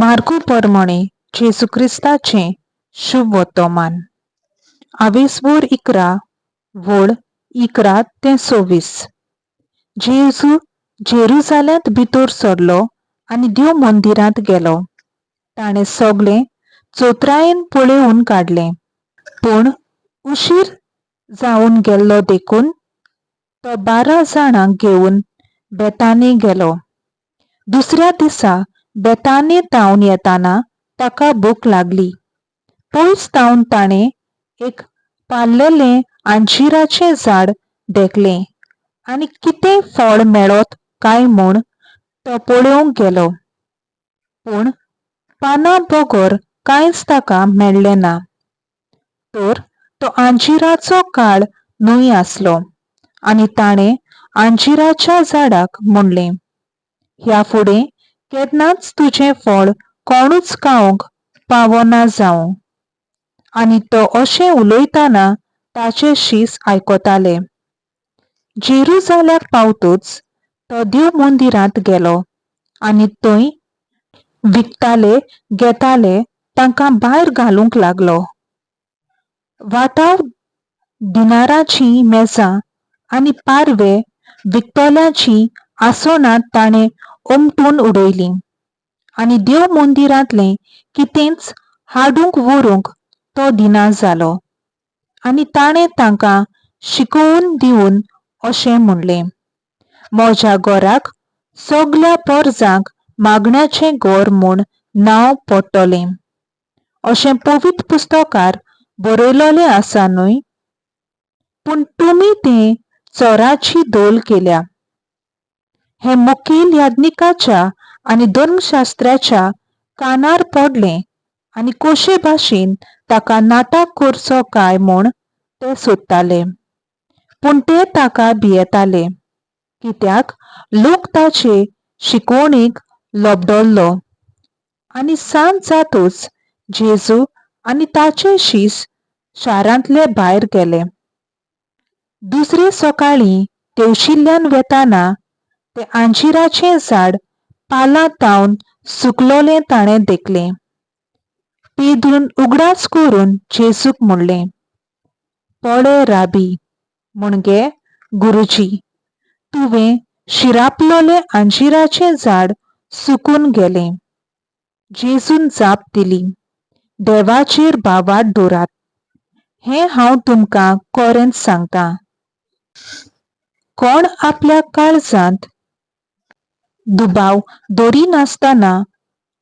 मार्कू परमणे जेजू क्रिस्ताचें शुभ वर्तमान. आवेसभोर 11 व्होळ 11 ते 26. जेजू जेरुजाल्यांत भितर सरलो आनी देव मंदिरांत गेलो. ताणें सगळें चतुरायेन पळोवन काडलें. पूण उशीर जावन गेल्लो देखून तो 12 जाणांक घेवन बेतानी गेलो. दुसऱ्या दिसा बेतानी तावन येताना ताका भूक लागली. पयस तावन ताणें एक पाल्लेलें अंजिराचें झाड देखलें आनी कितें फळ मेळत काय म्हूण तो पळोवंक गेलो. पूण पानां बगर कांयच ताका मेळ्ळें ना. तर तो अंजिराचो काळ न्हय आसलो आनी ताणें अंजिराच्या झाडाक म्हणलें, ह्या फुडें केन्नाच तुजें फळ कोणूच खावंक पावना जावं. आनी तो अशें उलयतना ताचे शीस आयकताले. जेरुजाल्याक पावतूच तो देव मंदिरांत गेलो आनी थंय विकताले घेताले तांकां भायर घालूंक लागलो. वाटाव दिनाराचीं मेजां आनी पारवे विकतल्यांचीं आसनां ताणें उमटून उडयलीं आनी देव मंदिरांतलें कितेंच हाडूंक व्हरूंक तो दिना जालो. आनी ताणें तांकां शिकोवन दिवन अशें म्हणलें, म्हज्या घराक सगल्या परजांक मागण्याचें घर म्हूण नांव पडटलें, अशें पवित्र पुस्तकार बरयलोलें आसा न्हय? पूण तुमी तें चोराची धोल केल्या. हें मुखेल याज्ञिकाच्या आनी धर्मशास्त्र्याच्या कानार पडलें आनी कशे भाशेन ताका नाटक करचो काय म्हूण ते सोदताले. पूण ते ताका भियेताले, कित्याक लोक ताचे शिकवणेक लबडल्लो. आनी सांज जातूच जेजू आनी ताचे शीस शारांतले भायर गेले. दुसरे सकाळीं तेवशिल्ल्यान वेताना तें अंजिराचें झाड पालां तावन सुकलोलें ताणें देखलें. पेद्रून उगडास करून जेजूक म्हणलें, पळे राबी, म्हणजे गुरुजी, तुवें शिरापलोलें अंजिराचें झाड सुकून गेलें. जेजून जाप दिली, देवाचेर भावार्थ दवरात. हें हांव तुमकां कोरेंच सांगतां. कोण आपल्या काळजांत दुबाव दवरिनासतना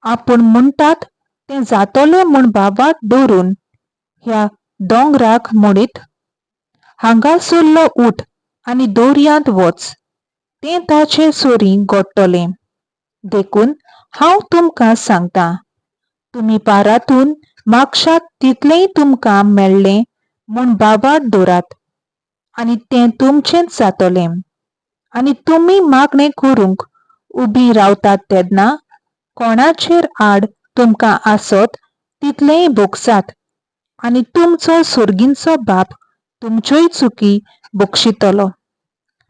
आपूण म्हणटात तें जातलें म्हूण भावार्थ दवरून ह्या दोंगराक म्हणीत, हांगासरलो उठ आनी दर्यांत वच, तें ताचे सरीं घडटलें. देखून हांव तुमकां सांगतां, तुमी पारातून मागशात तितलेंय तुमकां मेळ्ळें म्हूण भावार्थ दवरात आनी तें तुमचेंच जातलें. आनी तुमी मागणें करूंक उबीं रावतात तेन्ना कोणाचेर आड तुमकां आसत तितलेंय भोगसात आनी तुमचो सोर्गींचो बाप तुमच्योय चुकी बक्षितलो.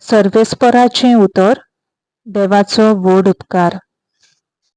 सर्वेस्पराचें उतर. देवाचो व्हड उपकार.